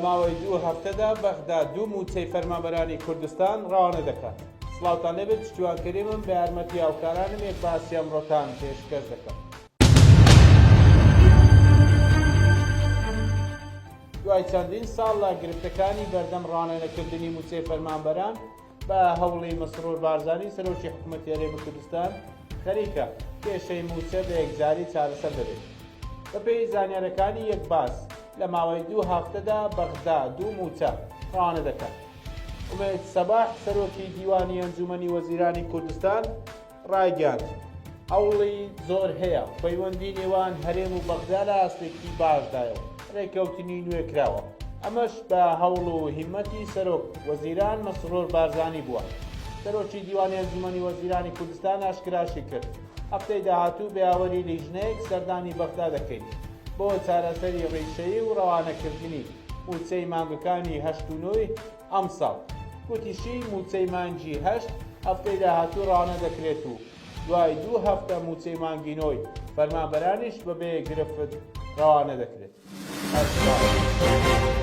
ماوەی دوو هەفتەدا بەغدا دوو مووچەی فەرمانبەرانی کوردستان ڕەوانە دەکات. سڵاوتان لێبێت پشتیوان کەریمم بە یارمەتی هاوکارانم یەک باسی ئەمڕۆتان پێشکەش دەکەم. دوای چەندین ساڵ لە گرفتەکانی بەردەم ڕانەنەکردنی مووچەی فەرمانبەران بە هەوڵی مەسرور بارزانی سەرۆکی حکوومەتی هەرێمی کوردستان خەریکە کێشەی مووچە بە یەکجاری چارەسەر دەبێت. بەپێی زانیارەکانی یەک باس، لە ماوەی دوو هەفتەدا بەغدا دوو مووچە ڕەوانە دەکات. ئومێد سەباح سەرۆکی دیوانی ئەنجوومەنی وەزیرانی کوردستان ڕایگەیاند، هەوڵی زۆر هەیە و پەیوەندی نێوان هەرێم و بەغدا لە ئاستێکی باشدایە و ڕێککەوتنی نوێ کراوە، ئەمەش بە هەوڵ و هیمەتی سەرۆک وەزیران مەسرور بارزانی بووە. سەرۆکی دیوانی ئەنجوومەنی وەزیرانی کوردستان ئاشکراشی کرد، هەفتەی داهاتوو بە یاوەری لیژنەیەک سەردانی بەغدا دەکەین بۆ چارەسەری ڕیشەیی و ڕەوانەکردنی مووچەی مانگەکانی هەشت و نۆی ئەمساڵ. گوتیشی، مووچەی مانگی هەشت هەفتەی داهاتوو ڕەوانە دەکرێت و دوای دوو هەفتە مووچەی مانگی نۆی فەرمانبەرانیش بەبێ گرفت ڕەوانە دەکرێت. هەشتا.